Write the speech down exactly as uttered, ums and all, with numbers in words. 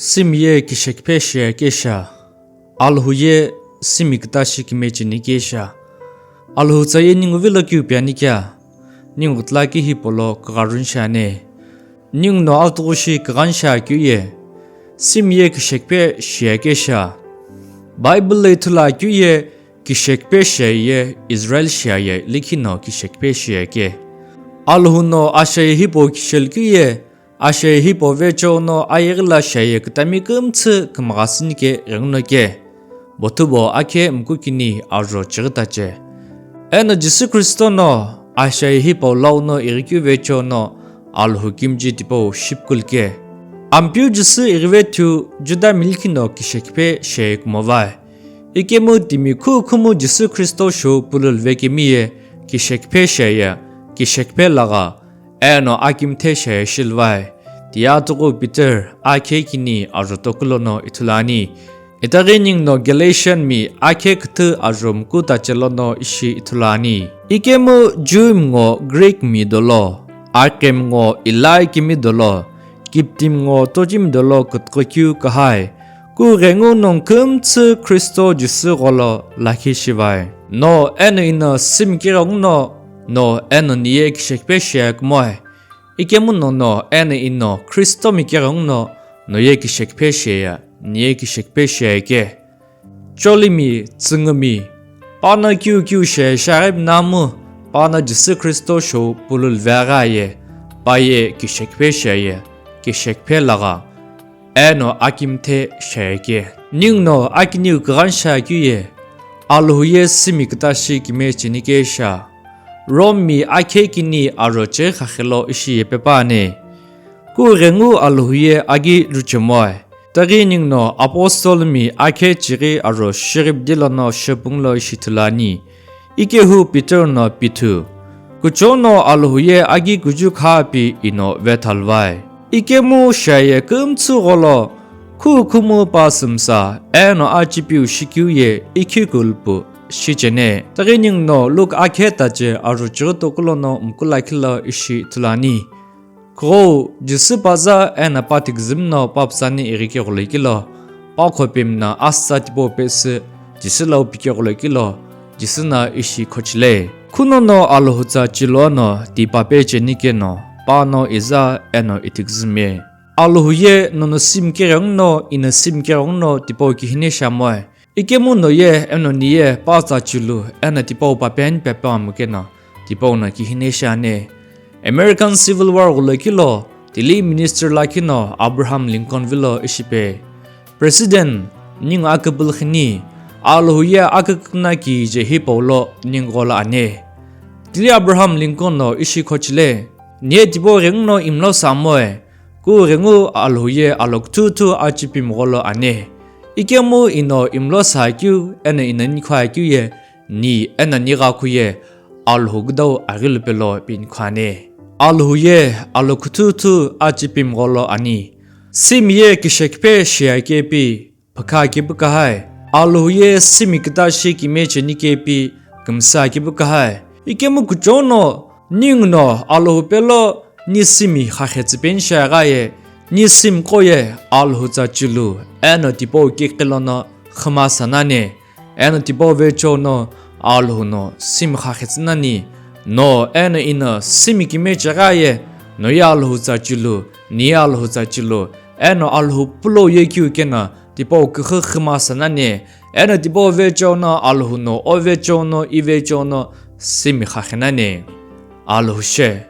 Simi ye kishekiphe shiaye kesha, Alhou ye simi küta shi kime cheni kesha. Alhou tsa ye ningu vilo kiu piani kea, ningu tla ki hipau lo kugharuni shiane. Ningu no atuqu shi kughanisha keu ye, simi ye kishekiphe shiaye kesha. Bible lo ithulu akeu ye, kishekiphe shiaye, Israel shiaye, likhi no kishekiphe shiaye ke. Alhou no ashiaye hipau kishelu keu ye, ashiaye hipau vecheo no ayeghi lo shiaye kütami kümtsü kümgha sünike ghenguno ke. Bothubo akhe mkukini ajo chighi tache. Eno Jisü Khristo no ashiaye hipau lau no ighi keu vecheo no Alhou kimiji tipau shipukulu ke. Ampeu Jisü ighive thiu Juda milikhi no kishekiphe shiaye kumo vai. Ikemu timi khukhumu Jisü Khristo shou pululuvekemi ye kishekiphe shiaye, kishekiphe lagha, eno akimthe shiaye shilu vai. Tiye atuqu Peter akhe kini ajo toku lono ithulu ani. Itaghi ningu no Galatian mi akhe küthü ajo mku tache lono ishi ithulu ani. Ikemu Jew mi ngo Greek mi dolo, akhe mi ngo ilai kimi dolo, kiptimi ngo tochimi dolo kütüqo keu kahai, kughengu nongu kümtsü Khristo Jisü gholo lakhi shivai. No eno ino simi keghenguno, no eno niye kishekiphe shiaye kumoe. Ikemu no no eno ino Khristo mi keghenguno, noye kishekiphe shiaye, niye kishekiphe shiaye ke. Cholimi, tsüngumi, pano kiu kiu shiaye shiaghi pinamu, pano Jisü Khristo shou pululuvegha ye, paye kishekiphe shiaye, kishekiphe lagha, eno akimthe shiaye ke. Ningu no akiniu kughanisha keu ye, Alhou ye simi küta shi kime cheni kesha. Rome mi akhe kini ajo chighi khakhe lo ishi yepe püane. Kughengu Alhou ye aghi juchemoe. Itaghi ningu no apostle mi akhe chighi ajo shighipi di lono shepung lo ishi ithulu ani. Ikehu Peter no pithu. Kuchou no Alhou ye aghi kuju khapi ino vethalu vai. Ikemu shiaye kümtsü gholo, khukhumu pa sümsa, eno achipiu shikeu ye ikhi kulpu shichene. Itaghi ningu no Luke akhe tache ajo chighi toku lono mku lakhi lo ishi ithulu ani. Khugho, Jisü paza eno pa thiküzümi no pa püsani ighi keghulo kilo, pa khopemi no asütsa tipau pesü, Jisü lau pi keghulo kilo, Jisü no ishi khochile. Khunono Alhou tsa chilu no ti pape cheni keno, pano iza eno ithiküzümi. Alhou ye nono simi keghenguno, ino simi keghenguno tipau kihine shiamoe. Ikemu noye eno niye pa tsa chilu eno tipau pape ani pepe amu keno, tipau no kihine shiane. American Civil War ghulo kilo, tili minister lakhi no Abraham Lincoln vilo ishipe. President, ningu aküpülükhini, Alhou ye aküküna kije hipau lo ningu gholo ane. Tili Abraham Lincoln no ishi khochile, niye tipau ghenguno imlo samoe, kughengu Alhou ye alo küthüthü achipimi gholo ane. Ikemu ino imlo sakeu, eno ino nikhua keu ye, ni eno nigha khu ye, Alhou küdau aghilu pelo pinikhuane. Alhou ye alo küthüthü achipimi gholo ani. Simi ye kishekiphe shiaye kepi, phakha kepu kahai. Alhou ye simi küta shi kime cheni kepi, kümsa kepu kahai. Ikemu kuchou no, ningu no Alhou pelo, ni simi khakhetsü peni shiagha ye, ni simi qo ye Alhou tsa chilu, eno tipau kekhe lono khima sanane. Eno tipau vecheo no Alhou no simi khakhetsü nani, no eno ino simi kime chegha ye, noye Alhou tsa chilu, niye Alhou tsa chilu, eno Alhou pulo ye keu keno, tipau küxü khima sanane, eno tipau vecheo no Alhou no, o vecheo no, i vecheo no, simi khakhenane. Alhou she.